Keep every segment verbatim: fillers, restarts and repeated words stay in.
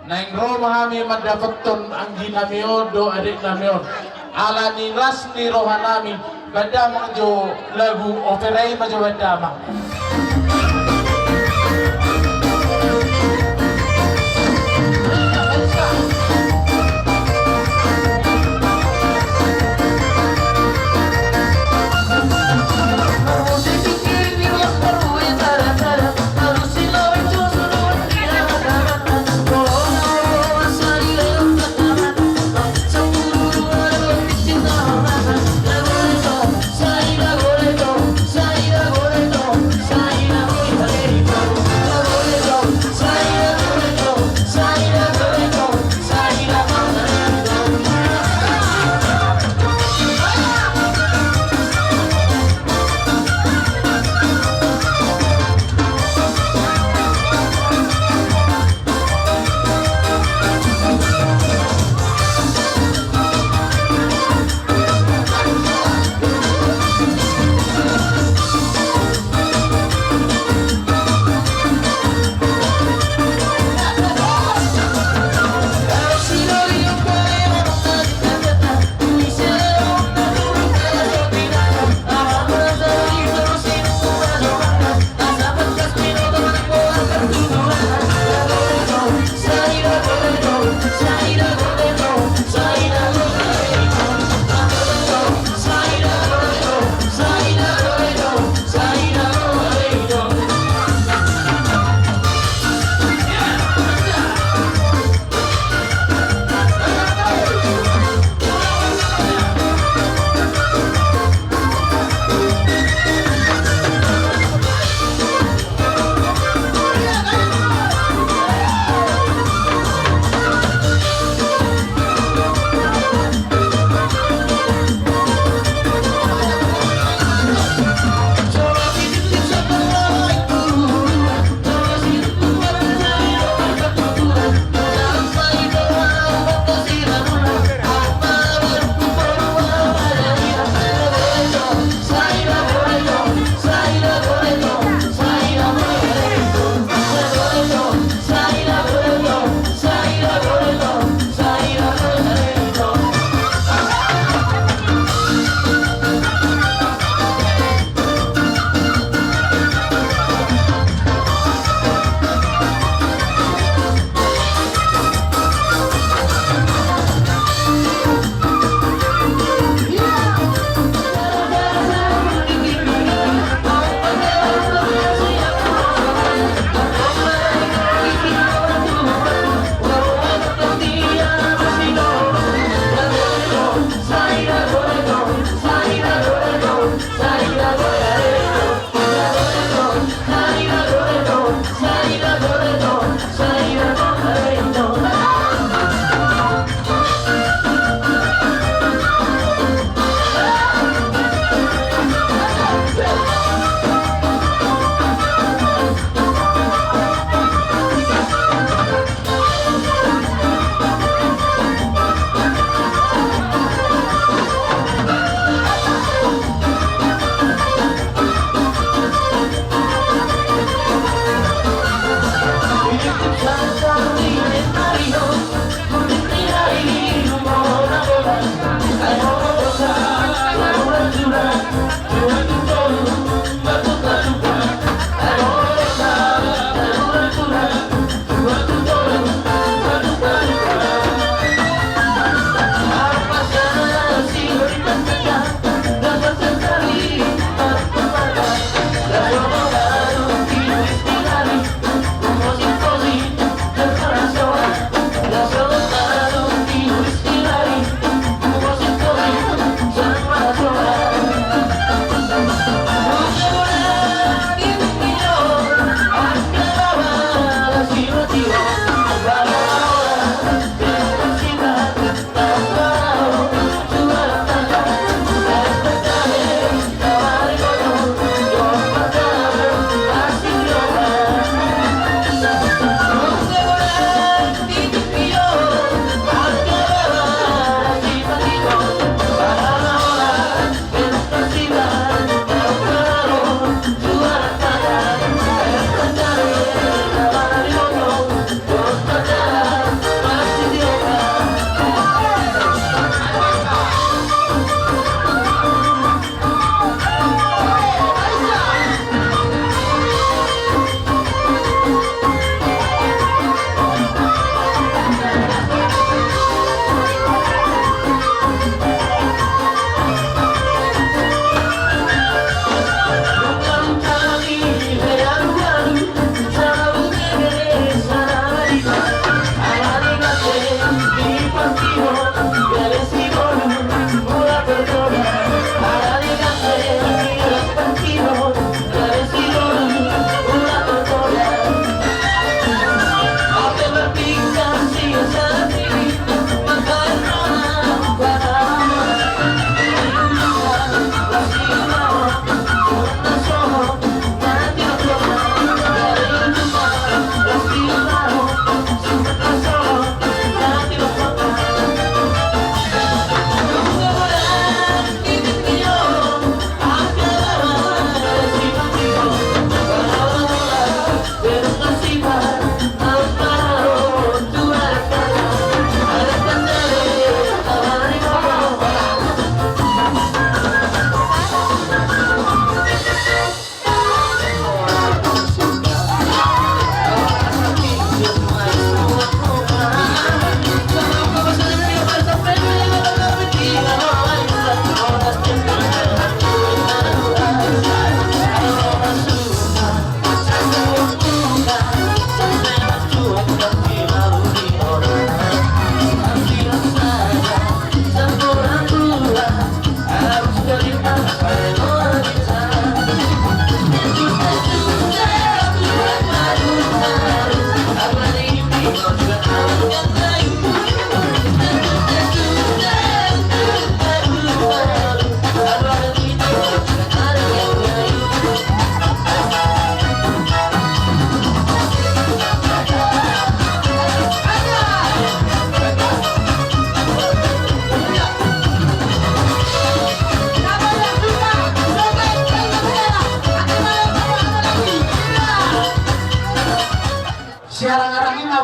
Naeng ro ma hami mandapothon anggi nami on dohot adek nami on. Ala ni las ni roha nami, bahen damang jo lagu opera i ma jo, bahen damang.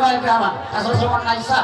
Baik, aman. Asal semua naisa.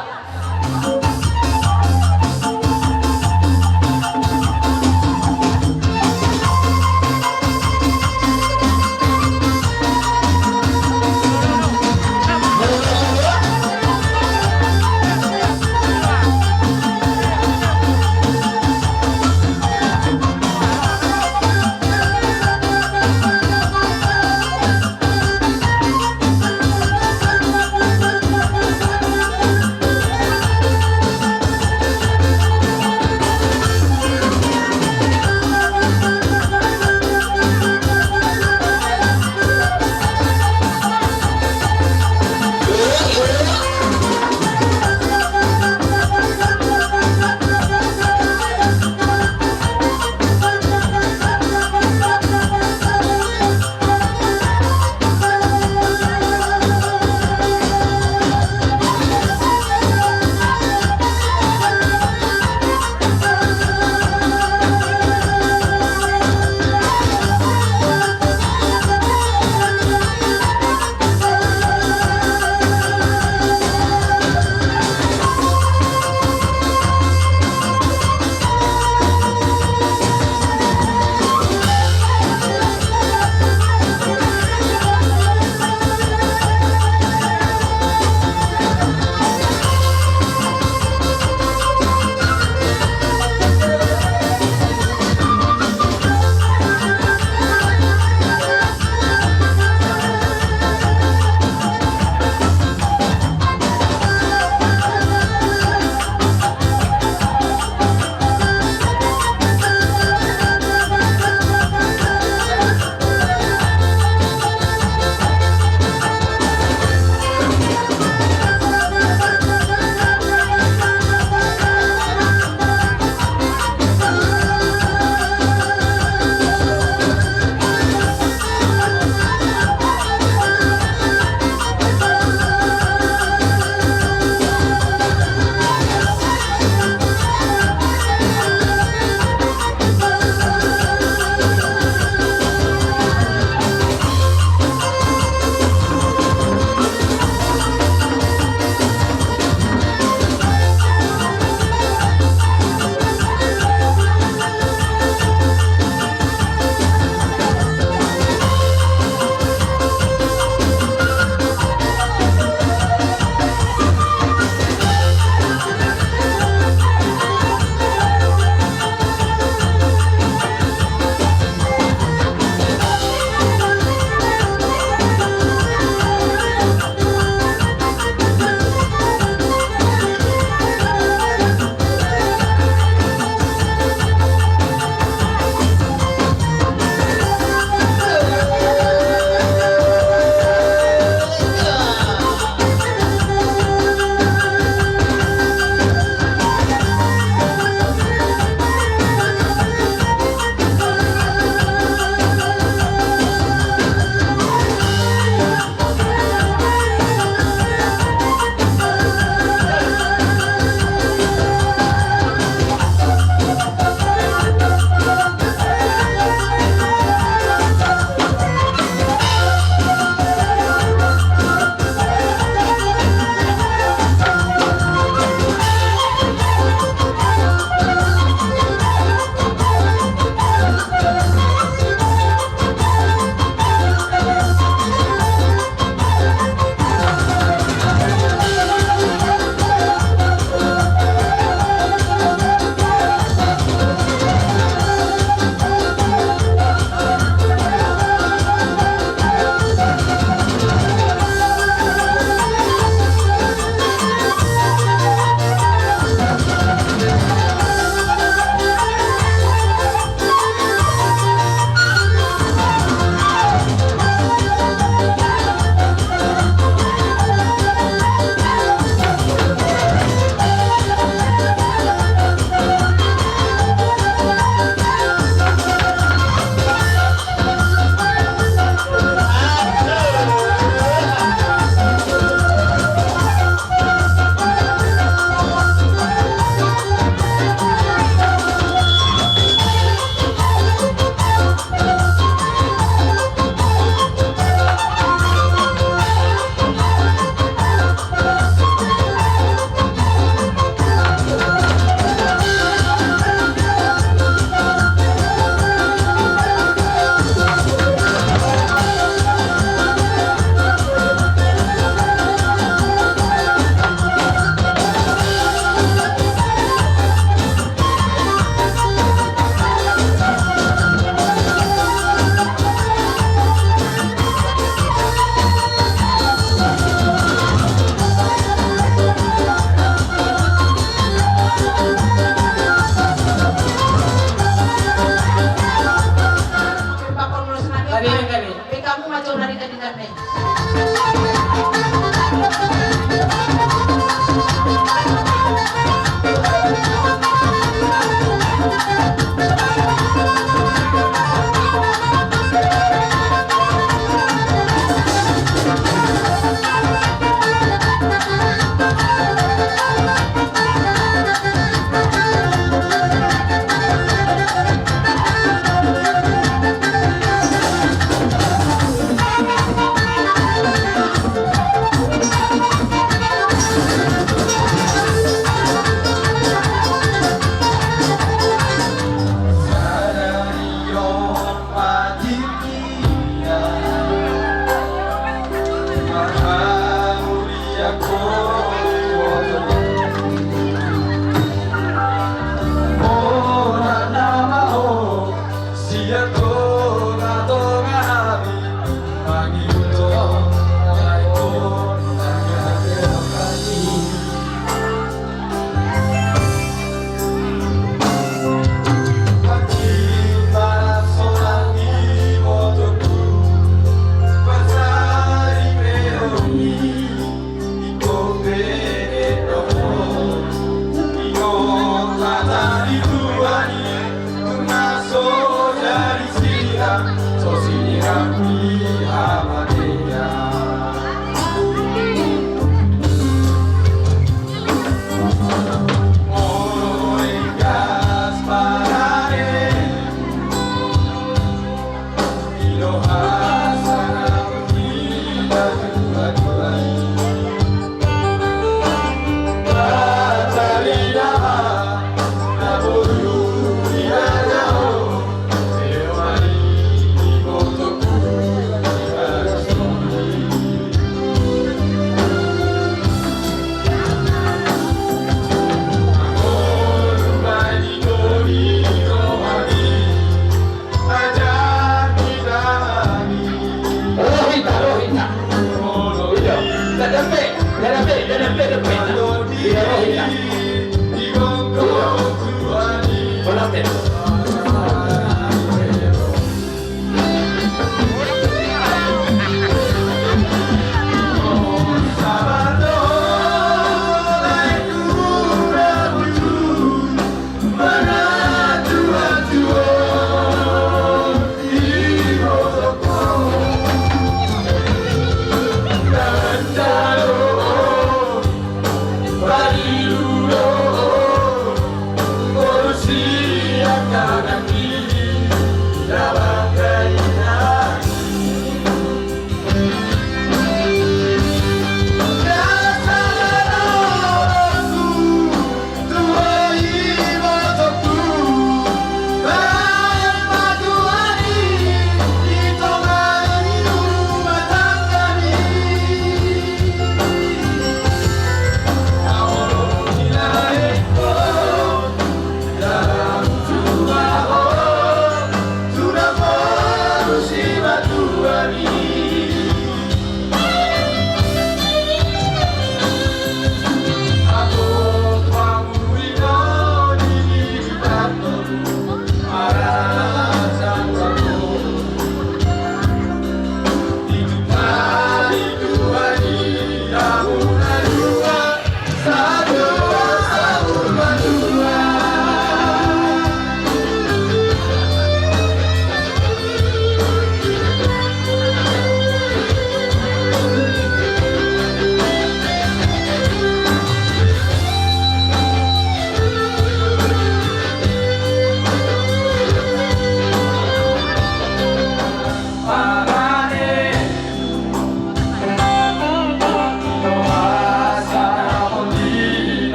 Gabe, gabe. Pe hamu ma jora di tadi tadi.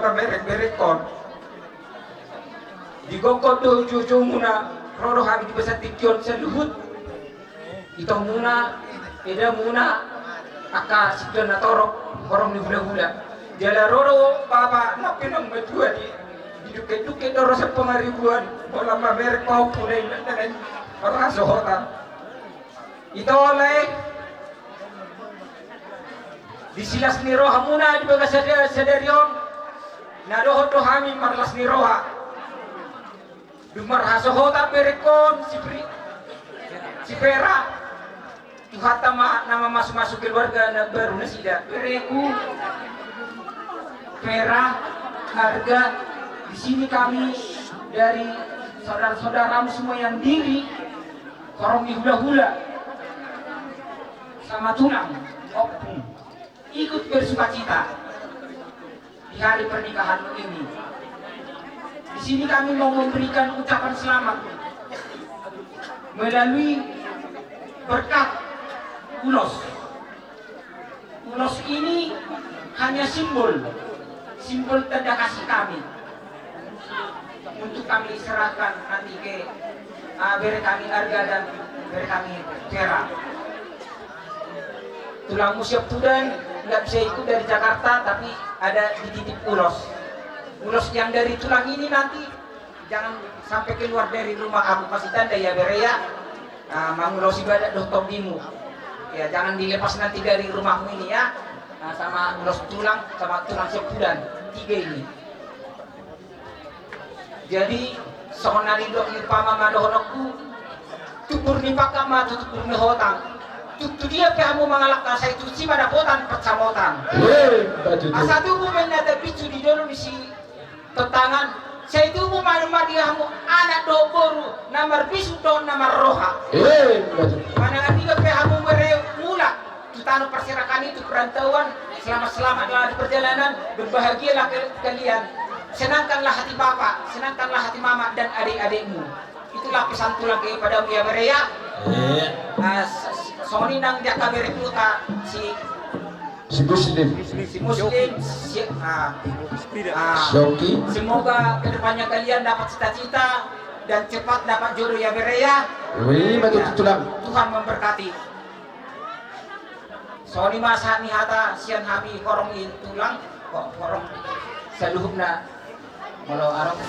Pamereng-merengkon. Di gokhon dohot joujoumuna, ro do hami di bagasan tingki on saluhut. Itomuna, edamuna, angka sian na torop, horong ni hulahula. Jala ro do bapa na pinangido di, di dungkek-dungkek do ro sian Pangaribuan, molo mamereng pahompu na i na, na, na, marhasohotan. Ito lae, di silas ni rohamuna di bagasan sada-, sadari on, na dohot do hami marlas ni roha. Dung marhasohotan berengkon si Pri-, si Vera, Tuhanta ma na mamasu-masu keluarga na baru nasida. Berengku, Vera, Arga, di sini kami dari saudara-saudaramu semua yang diri, horong ni hulahula, sama tulang, ompung, ikut bersukacita di hari pernikahanmu ini. Di sini kami mau memberikan ucapan selamat melalui berkat ulos. Ulos ini hanya simbol, simbol tanda kasih kami untuk kami serahkan nanti ke, ah, bere kami Arga dan bere kami Vera. Tulangmu Siampudan nggak bisa ikut dari Jakarta, tapi ada dititip ulos. Ulos yang dari tulang ini nanti jangan sampai keluar dari rumah, aku kasih tanda ya, bere ya. Ah, mangulosi badan dohot tondimu. Ya, jangan dilepas nanti dari rumahmu ini ya. Nah, sama ulos tulang, sama tulang Siampudan. Tiga ini. Jadi, songon na nidok ni umpama ma dohononku, tumbur ni pangkat ma tu tumbur ni hotang. Tu, tu dia pe hamu mangalangka, sai tusi ma dapotan pansamotan. Hei, Pak Cucu. Asa tubu ma na tapinsu di dolok ni sitontangan. Sai tubu ma, ma di hamu anak dohot boru, na marbisuk dohot na marroha. Hei, Pak Cucu. Manang andigan pe hamu bere mulak tu tano parserahan i, tu perantauan, selamat-selamatlah di perjalanan, berbahagialah ke-, kalian. Senangkanlah hati bapak, senangkanlah hati mama dan adik-adikmu. Itulah pesan tulang kepadamu ya, bere ya. Iya. Ah, s-, s-, songon i nang di angka berengkuta si, si Muslim. Si Muslim, si, ah, ah, si Oki. Semoga kedepannya kalian dapat cita-cita dan cepat dapat jodoh ya, bere ya. Wih, betul, ya. Tulang. Tuhan memberkati. Songon i ma sahat ni hata sian hami horong ni tulang, ho-, horong saluhutna. Molo adong.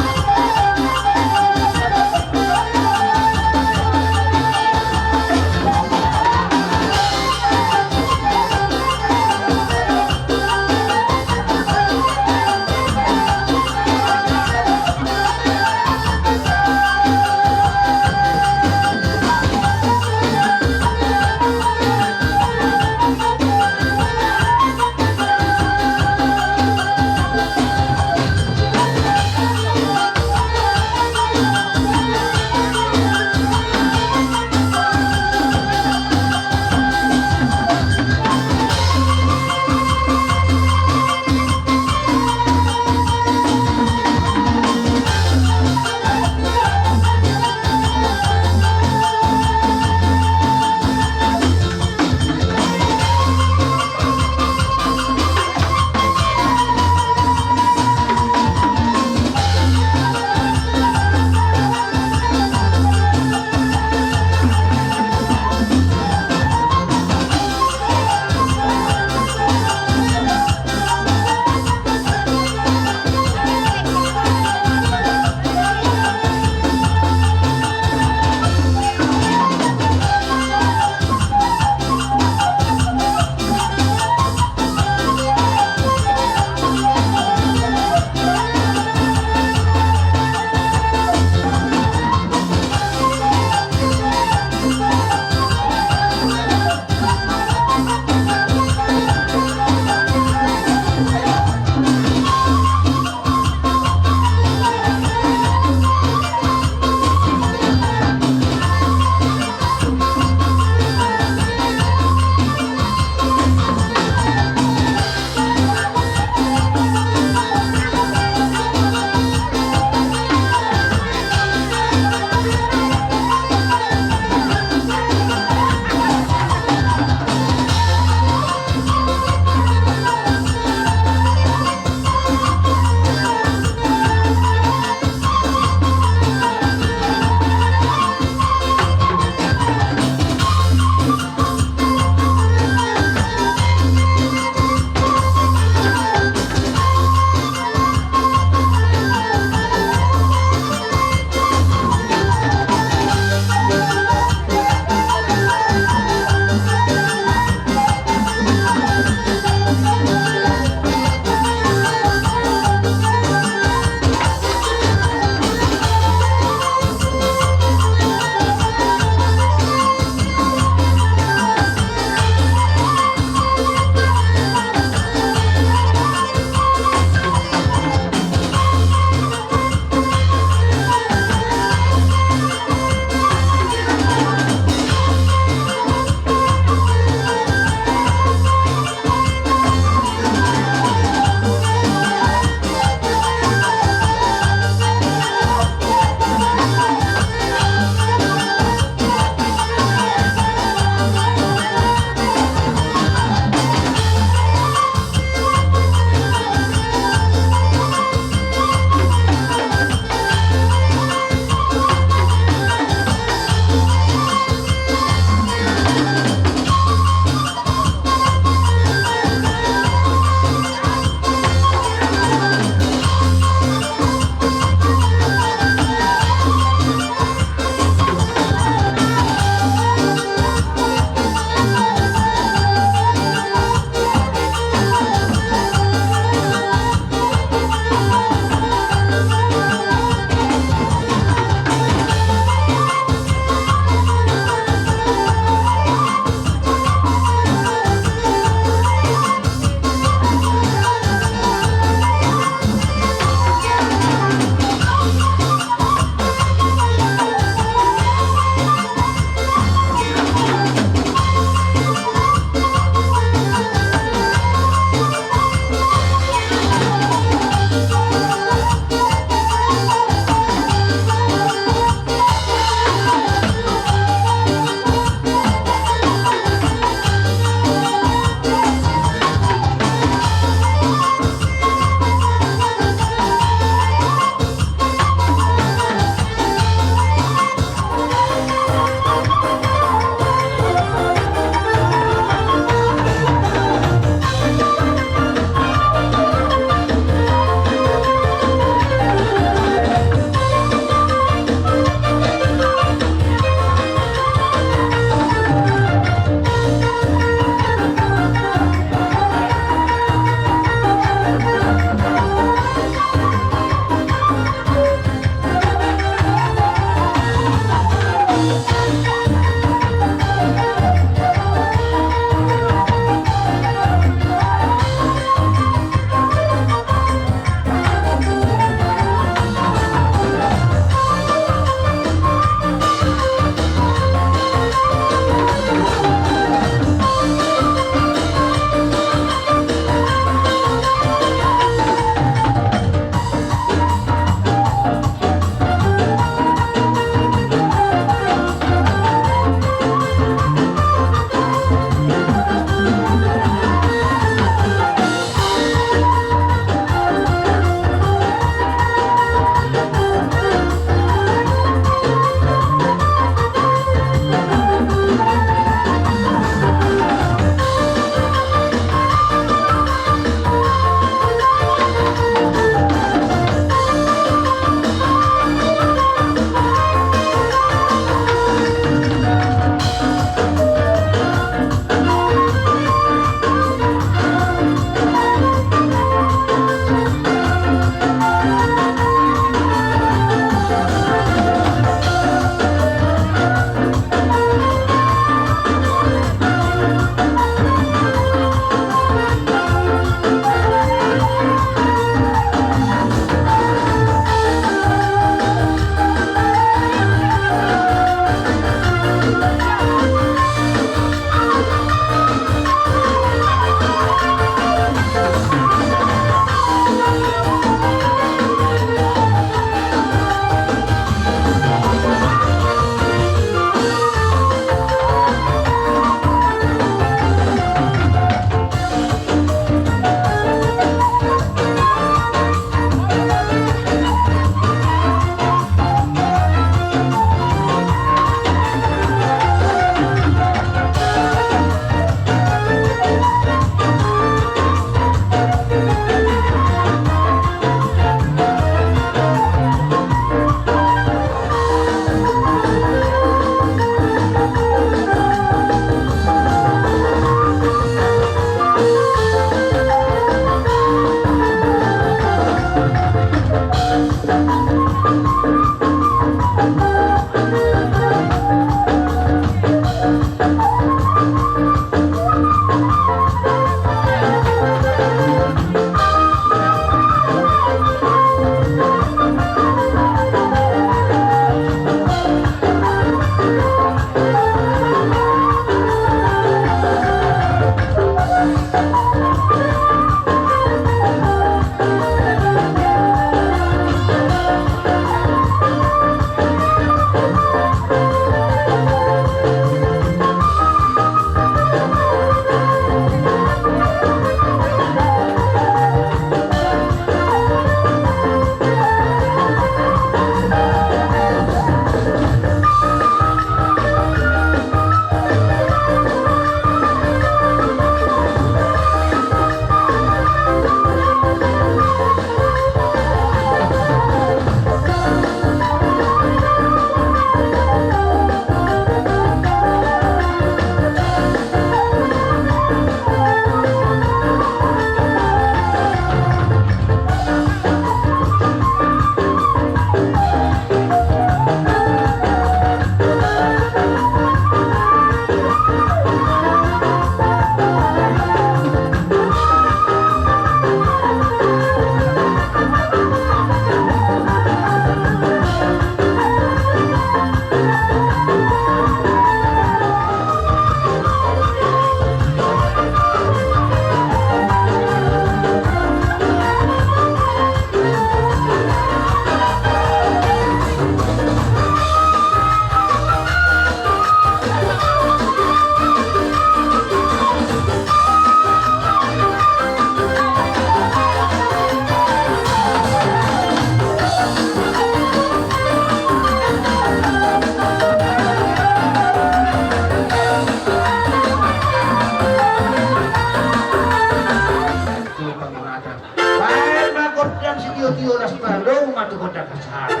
Baen ma gondang sitio-tio, las pandong ma tu gondang hasahatan.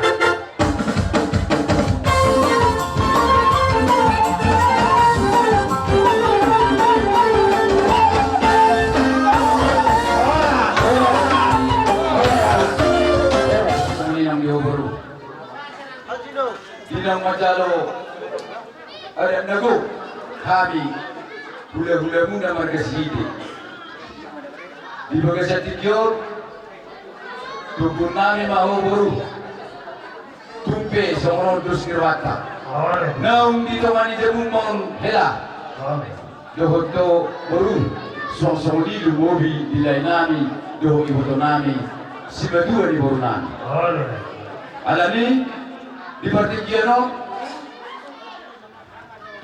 Songon i nang di ho boru. Di na manjalo adat na gok hami hula-hulamuna marga Sihite. Di bagasan tingki on, togor nami ma ho boru. Tung pe songon on dos ni rohanta. Naung di tonga ni jabum ma on hela. Dohot do boru, songon i do lumobi di lae nami dohot iboto nami, simatua ni boru nami. Alani di partingkian on,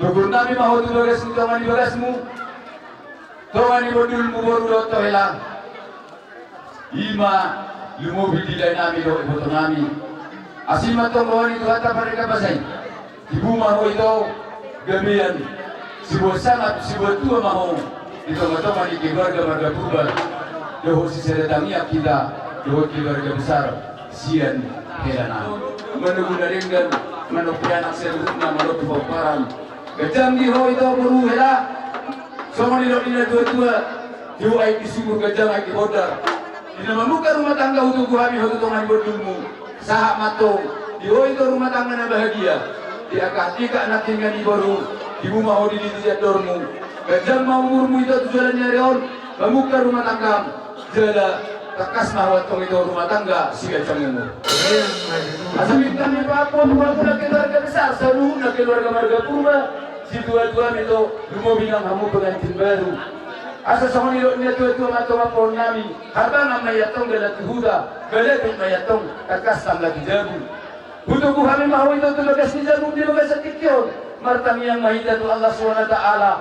togor nami ma ho tu bagas ni tonga ni bagasmu, tonga ni bondulmu boru dohot ho hela. I ma lumobi di lae nami dohot iboto nami. Asi ma tong roha ni Tuhanta parrenggan basa i. Tibu ma ho ito gabean sibuat sangap sibuat tua ma ho di tonga-tonga ni keluarga marga Purba dohot sisada tangiang hita dohot keluarga besar sian hela nami. Manogu na denggan, manompi anak saluhutna, manogu pomparan. Ganjang di ho ito boru hela. Songon nidok ni na tua-tua, tiur aek di sumur, ganjang aek di bondar. Di na mamungka rumah tangga hutogu hami ho tu tonga ni bondulmu. Sahat ma tong di ho ito rumah tangga na bahagia. Di angka hatikak nangkiningan i boru, tibu ma ho di diri andormu. Ganjang ma umurmu ito tu joloan ni ari on, mamungka rumah tanggam. Jala tangkas ma ho antong ito rumah tangga siganjang umur. Asa pinta ni papu-apu hamuna keluarga besar saluhutna keluarga marga Purba, situa-tuami ito, lumobi nang hamu pengantin baru. Asa songon nidok ni na tua-tua ma antong ampohon nami, harbangan ma i antong dalan tu huta, balatuk ma i antong tangkas tangga tu jabu. Hutogu hami ma ho ito tu bagas ni jabu di bagasan tingki on. Martangiang ma hita tu Allah Subhanahu wa Ta'ala,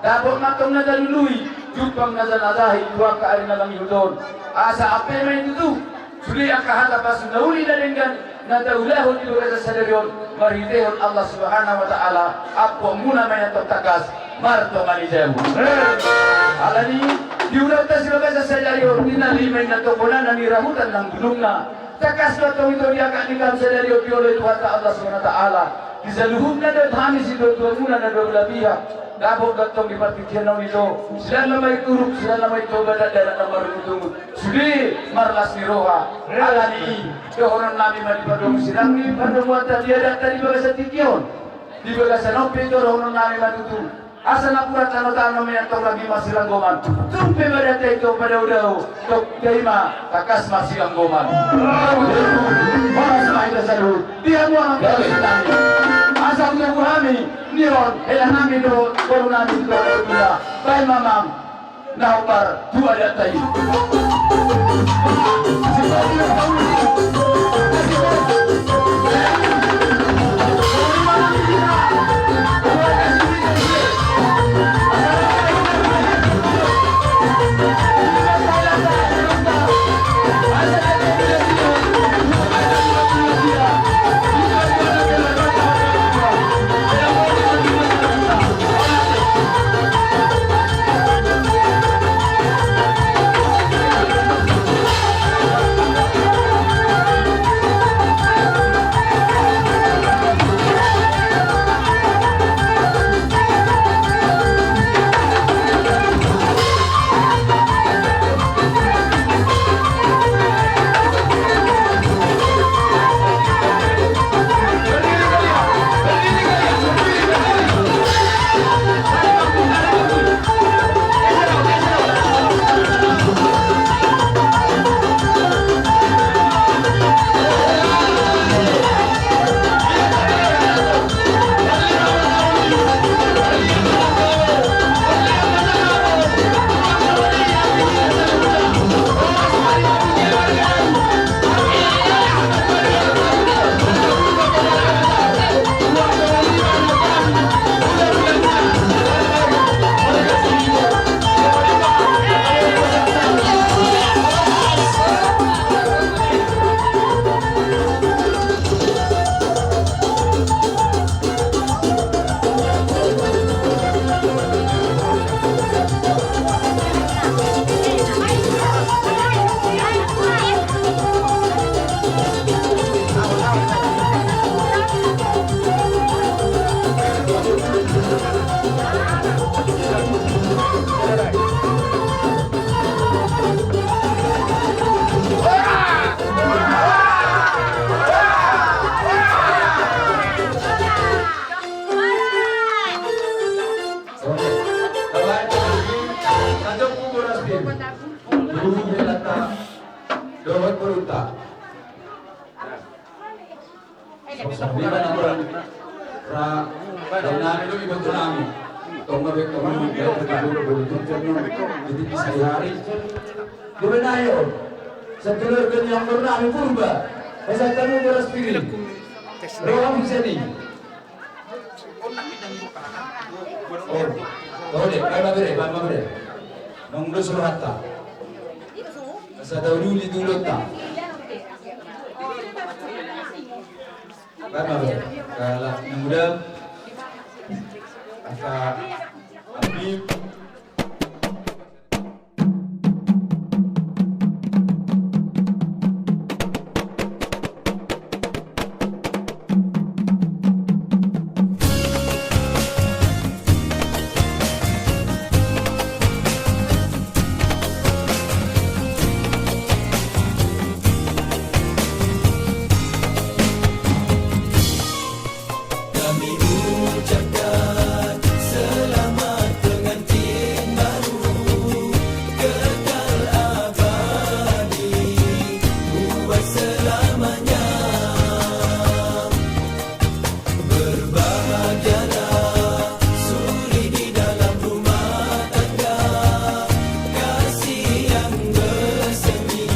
dapot ma antong na talului, jumpang na tanajahi tu angka ari na mangihut on. Asa ampe ma i tutu sude angka hata pasu na uli na denggan na taulahon di bagasan sadari on, marhitehon Allah Subhanahu wa Ta'ala, ampoonmuna ma i antong tangkas martonga ni jabu. Alani di ulaonta di bagasan sadari on, ninna i ma inna tong bonana ni rahutan nang bulungna. Tangkas do antong ito diangkat ni hami sadari on dioloi Tuhanta Allah Subhanahu wa Ta'ala. Di saluhutna dohot hami situa-tuamuna na dua belah pihak, dapot do antong di partingkian on ito silang na marturuk, silang na martobat, dalan na marungut-ungut, sude marlas ni roha. Alani i dohonon nami ma di pardomu sirang ni pardomuanta di adatta di bagasan tingki on. Di bagasan on pe ito dohonon nami ma tutu. Asa napuran tano-tano ma i antong ragi masiranggoman. Tung pe badanta ito padao-dao, tok dai ma tangkas masiranggoman. Horas ma hita saluhut. Di hamu amang, asa hutogu hami ni on hela nami dohot boru nami tu tonga ni bondulna. Baen ma amang na hombar tu adatta i. Saudara-saudari, nami do iboto nami. Tong ma be, tong ma be, di tingki sahari-hari. Dohonon nami on, sakeluarga ni amang nami Purba, pasahat hamu boras piring, roha, bisa di. Oh, oh, de, baen ma bere, baen ma bere. Nunga dos rohanta. Asa tauli-uli tu ulaonta. Baen ma bere. Kala na muda. Angka Habib. Kami ucapkan selamat pengantin baru, kekal abadi buat selamanya. Berbahagialah suri di dalam rumah tangga, kasih yang bersemi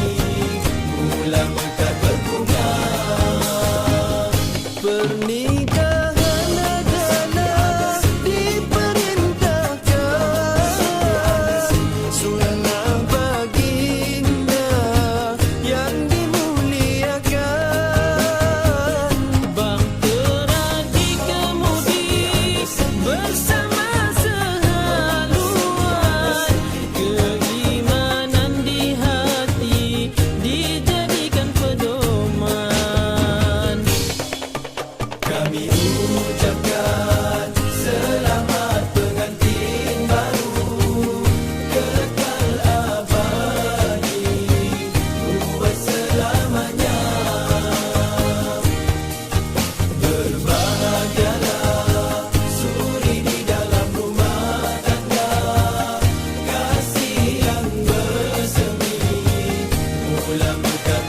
mulai mekar berbunga. Pernikahan adalah diperintahkan, sunnah baginda yang dimuliakan. Bahtera di kemudi bersama sehaluan, keimanan di hati dijadikan pedoman. Kami ucapkan selamat pengantin baru, kekal abadi buat selamanya. Berbahagialah suri di dalam rumah tangga, kasih yang bersemi mulai mekar